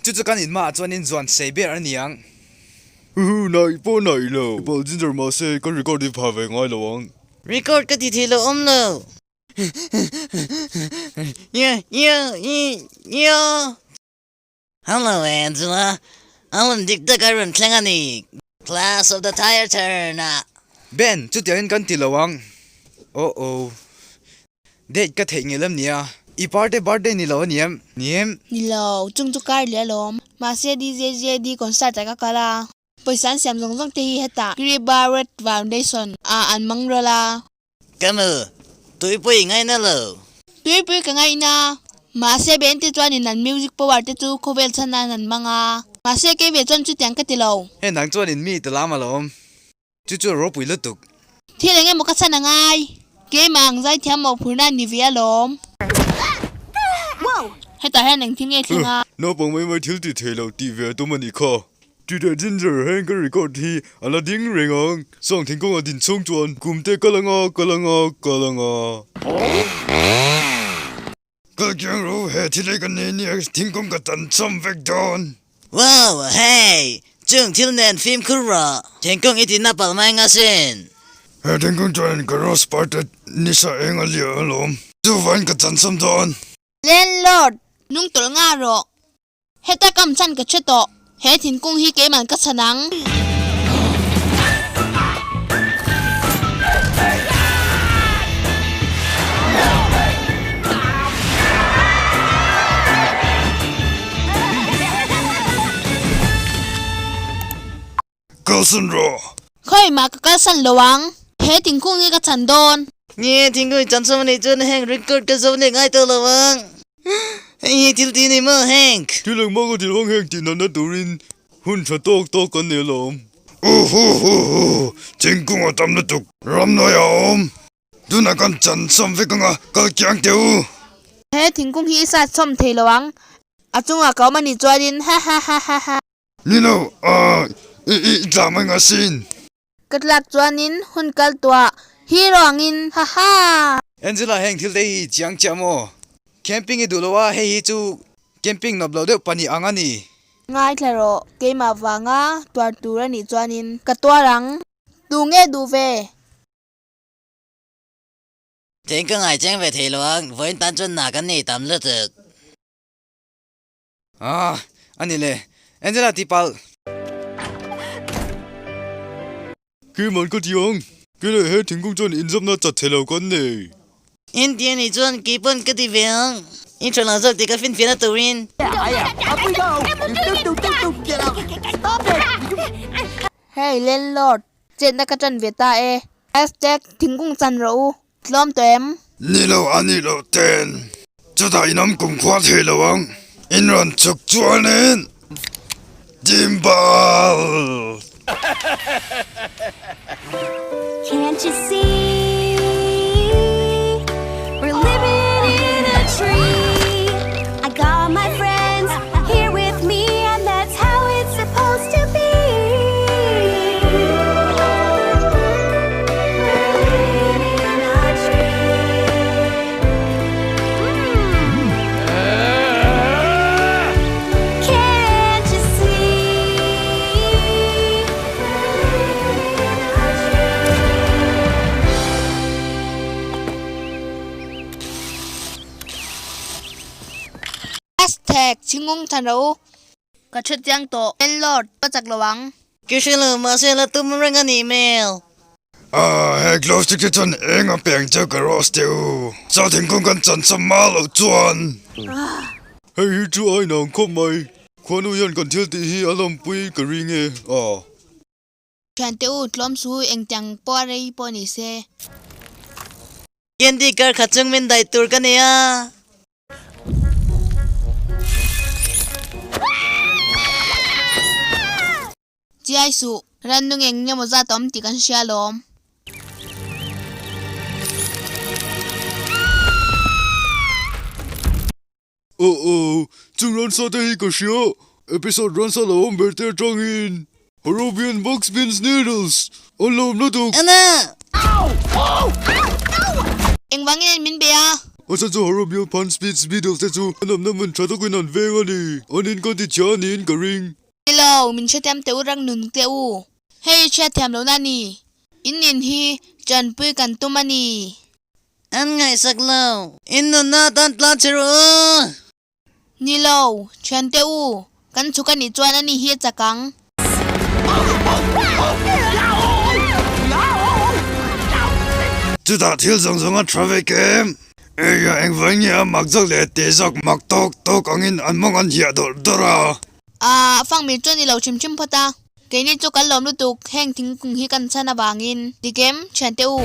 Chu chu kan inhmaah chuanin zuan sei ber a ni ang. Huhu, naih pawh naih lo. Ball ginger mahse kan record hi pha ve ngai lo ang. Record ka ti thei lo awm lo. Hello Angela, a hun dik tak a rawn thleng a ni. Class of the tire turn ah. Ben, chutiangin kan ti lo ang. Oh oh. Date ka theih ngel em nia? I parte birthday ni lo a ni em? Ni em? Ni lo, chung chu kar leh alawm. Mahse DJJD concert ah ka kal a, pawisa an siam zawng zawng te hi hetah Kiribaret Foundation ah an mang ral a. Ka mu, tuipui i ngaina lo. Tuipui ka ngaina. Mahse BNT chuanin an music power te chu khawvel chhan nan an hmang a. Mahse kei ve chuan chutiang ka ti lo. Hei nang chuanin mi ti lam alawm. Chu chu ropui lutuk. Thil eng emaw ka chhan a ngai. Keimah ang zaithiam mawhphurhna a ni ve alawm. Hetah hian engthil nge thleng a? Naupang mai mai thil ti thei lo tih ve a tum a nih kha. Twitter Ginger heng ka record hi a la ding reng ang. Song thingkung a din chhung chuan kum te kal anga kal anga kal anga. Kal kiang ro he thil ei kan nei nia thingkung ka tan chawm vek dawn. Wow hey! Chung thil nen fimkhur rawh. Thingkung i tina palh mai nga sin. He thingkung chuan ka rose parte nisa eng a liah alawm. Chuvangin ka chan chawm dawn. Landlord, nung tawlh nga rawh. Heta kam chhan ka hre tawh. He thinkung hi keiman ka chhan ang. Kalsan rawh. Khawimah ka kalsan lo ang. He thingkung hi ka chhan dawn. Nge thingkung i chan chawm anih chuan heng record ka zo leh ngai tawh lo ang. Hei hi thil ti a ni maw Hank? Thil engmah ka ti lo ang Hank tih natna turin hun tha tawk tawk kan nei alawm. Uhuhuhu! Thingkung a tam lutuk ramhnuai a awm. Tunah kan chan chawm vek anga kal kiang teh u. He thingkung hi i sat chawm thei lo ang. A chungah ka awm anih chuanin hahahahaha. Ni lo, ah, i, i tla mai nga sin. Ka tlak chuanin hun kal tuah hero angin, haha! Angela heng thil te hi chiang chiah maw? Camping i duh lo a, hei hi chu camping nawp lo deuh pahnih ang a ni. Ngaithla rawh, keimah vanga tuar tur a nih chuanin ka tuar ang. Tu nge duh ve? Thing ka ngai cheng ve thei lo ang, vawiin tan chuan hna kan nei tam lutuk. Ah, a ni le. Angela ti palh. Keimah ka ti ang. Kei leh he thingkung chuan inzawmna chat thei lo kan nei. In ti a nih chuan kei pawn ka ti ve ang. In tha lo zawk tih ka finfiahna turin. Hey landlord, chetna ka tan ve ta e. Hashtag thingkung chan rawh u. Tlawm tawh em? Ni lo a nih loh ten chutah in awm kum khua thei lo ang, in rawn chhuk chuanin Dimbal! Can't you see we're living in a tree I got my friends here with me and that's how it's supposed to be We're living in a tree Can't you see we're living in a tree Hashtag Chhingung than rawh u. Ka hre chiang tawh. Landlord, ka chak lo ang. Ka hre lo, mahse la tum reng a nih hmel. Ah, he glow stick te chuan eng a peng cheu ka rose teh u. Chaw thingkung kan chan chawm ma loh chuan. Hei hi chu a inang khawp mai. Khuanu hian kan thil tih hi a lawmpui ka ring e. Ah. Thiante u, tlawm su engtiang pawh a rei pawh ni se. Candy kar khat chung min daih tur ka nei a. Chiai suh, rannung eng nge maw zat a awm tih kan hria alawm. Aw aw, chung ransa te hi ka hria, episode ransa lo awm ber te atangin Horobian Box Beans Noodles an lo awm lutuk. Anna! Engvangin min be a? A chhan chu Haromio Phan Speeds Beatles te chu an awmna hmun tha takin an veng a ni. An in kan ti chhia niin ka ring. Hello, min hrethiam teh u rang nun teh u. Hei hriatthiam lohna a ni. In in hi tanpui kan tum a ni. An ngaihsak lo. In nunna atan tlan che rawh u. Ni lo, thiante u, kan chhuk a nih chuan ani hi a chak ang. Chutah thil zawng zawng a tha vek em? Eia engvai nge a mak zawk leh teh zawk mak tawk tawk angin an mawng an hiah dawrh dawrh a. Aah, fang mir chuan i lo hrim hrim phawt a. Keini chu kan lawm lutuk, heng thingkung hi kan chhan avangin. Tikem, thiante u.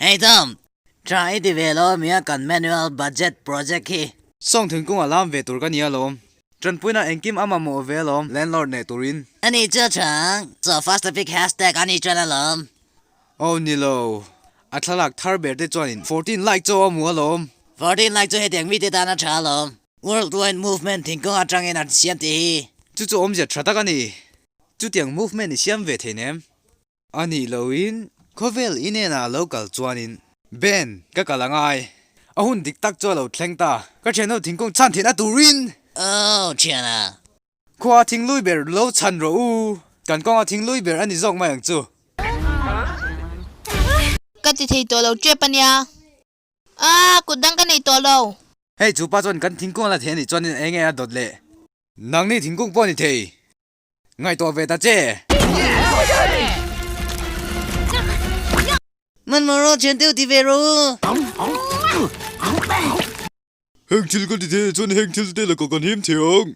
Hei Tom, tha i ti ve lo ami a kan manual budget project hi. Song thingkung a lam ve tur ka nia lawm. Tanpuina engkim a mamawh ve lawm landlord nei turin. Ani chu a tha ang, so first topic hashtag ani chuan a lawm. Oh ni lo, a thlalak thar ber te chuanin 14 like chaw a hmu alawm. 14 like chu hetiang mite tan a tha alawm. World wide movement thingkung atangin an siam tih hi. Chu chu awmzia tha tak a ni. Chutiang movement i siam ve thei nem. A nih loin khawvel inenah lo kal chuanin Ben, ka kal a ngai. A hun dik tak chu a lo thleng ta. Ka thianho thingkung chhan theihna turin! Oh, thiana. Khua thinglui ber lo chhan rawh u. Kan kawnga thinglui ber a ni zawk mai ang chu. Ka ti thei tawh lo tep a nia. Ah, kut dang ka nei tawh lo. Hei chu pa chuan kan thingkung a la thei a nih chuanin eng nge a dawt le? Nangni thingkung pawh a ni thei. Ngaihtuah ve ta che. Man maw thian deuh ti ve rawh u. Heng thil ka ti thei chuan heng thil te lakah kan him thei ang.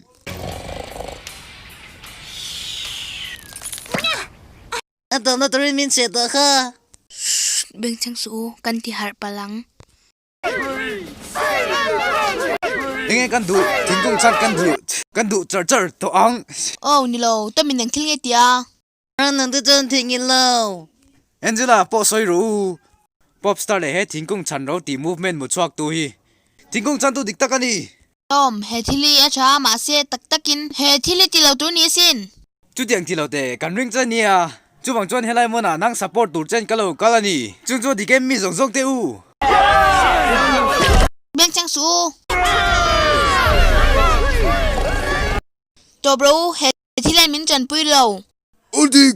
A tawpna turin min chhiat tawh kha. Shh, bengchheng suh u, kan ti harh palh ang. Enge kan duh thingkung char kan duh kan duh char char tawh ang. Aw nilo tawmin eng thil nge tia. Ran nang te chuan thing in lo. Angela pawh sawi rawh u. Pop star leh he thingkung chhan ro tih movement mu chhuak tu hi thingkung chhan tu dik tak a ni. Tom, he thil hi a tha a mahse tak takin he thil hi ti lo tur ni asin. Chutiang ti lo te kan ring che nia. Chuvang chuan helai hmunah nang support tur chen ka lo kal a ni. Chung chu dik em mi zawng zawng te u. Bengchheng suh u. Tawp rawh u, he thil hian min tanpui lo. A dik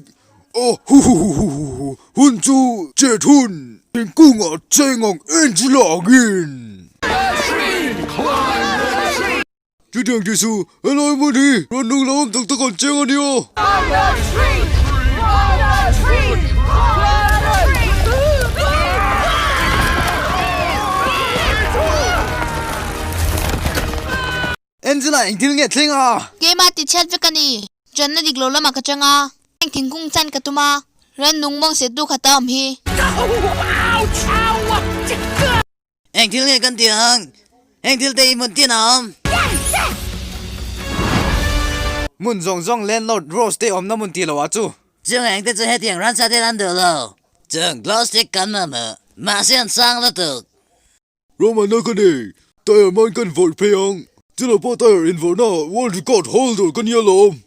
a huhuhuhuhu hun chu chet hun thingkungah cheng ang Angela angin. Chutiang tih chu helai hmun hi rawn nung lo awm tak tak an cheng a nia. Angela engthil nge thleng a? Keimah ti chhiat vek a ni. Channa dik lo lamah ka chang a, heng thingkung chan ka tum a, rannung mawng settu khat a awm hi. Eng thil nge kan tih ang? Eng thil te hi hmun tin a awm? Hmun zawng zawng landlord Rose te awmna hmun tih loh ah chu. Chung eng te chu hetiang ransa ten an duh lo. Chung glow stick kan mamawh. Mahse an sang lutuk. Ramana ka nei. Tyre man kan vawrh phei ang. Chula pawh tyre invawrhna ah world record holder ka nia lawm.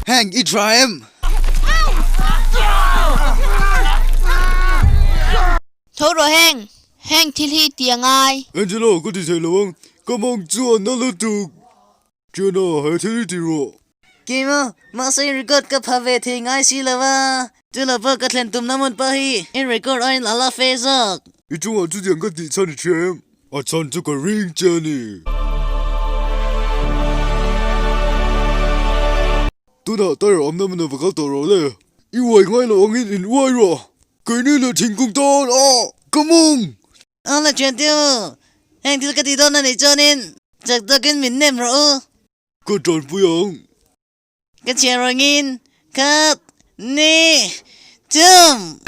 Heng i tha em? Tho rawh heng, heng thil hi ti a ngai. Angela ka ti thei lo ang, ka mawng chu a na lutuk. Tiana, he thil i ti rawh. Keimah, mahse in record ka pha ve thei ngai si lo a, chu lo pawh ka thlen tumna hmun pawh hi in record aiin a la fe zawk. I chungah chutiang ka tih chhan i hria em? A chhan chu ka ring che a ni. Tunah tyre awmna hmun a va kal tawh rawh le. I uai ngai lo angin in uai rawh. Keini leh thingkung tan a ka mawng! Aw la thian teh u, heng thil ka tih dawn a nih chuanin chak tawkin min nem rawh u. Ka tanpui ang. Ka chhiar rangin khat ni chum.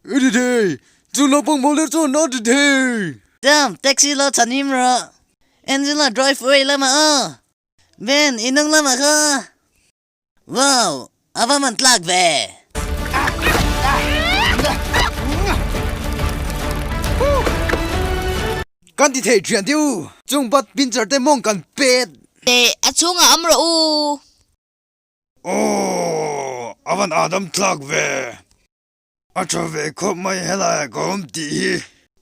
I ti thei, chu naupang mawl deuh chuan a ti thei. Chum, taxi lo chhan him rawh. Angela drive away lamah aw. Ben, i hnung lamah kha. Wow, a va man tlak ve. Kan ti thei thian te u. Chung bat pincher te mawng kan pet. Teh, a chhungah awm rawh u. Aww, a van adam tlak ve. A tha ve khawp mai helai ah ka awm tih hi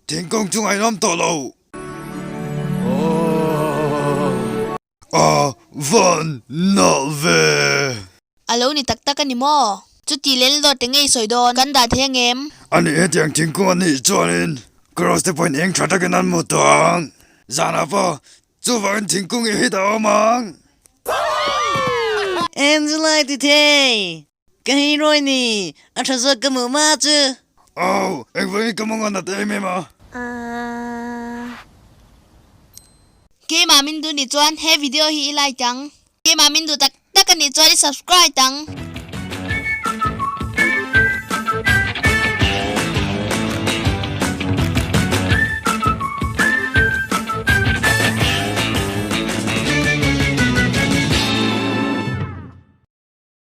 thingkung chu ngainawm tawh lo. A van nalh ve. A lo ni tak tak a ni maw? Chuti lel dawt eng nge i sawi dawn? Kan dah thei ang em? A nih hetiang thingkung a nih chuanin cross te pawhin eng tha takin an hmu tawh ang. Zanah pawh Chuvangin thingkung i hit a awm ang. Angela i ti thei. Ka hero i ni. A tha zawk ka hmuh hma chu. Au, engvangin ka mawng a nat em em a? Keimah min duh nih chuan he video hi i like ang. Keimah min duh tak tak a nih chuan i subscribe ang.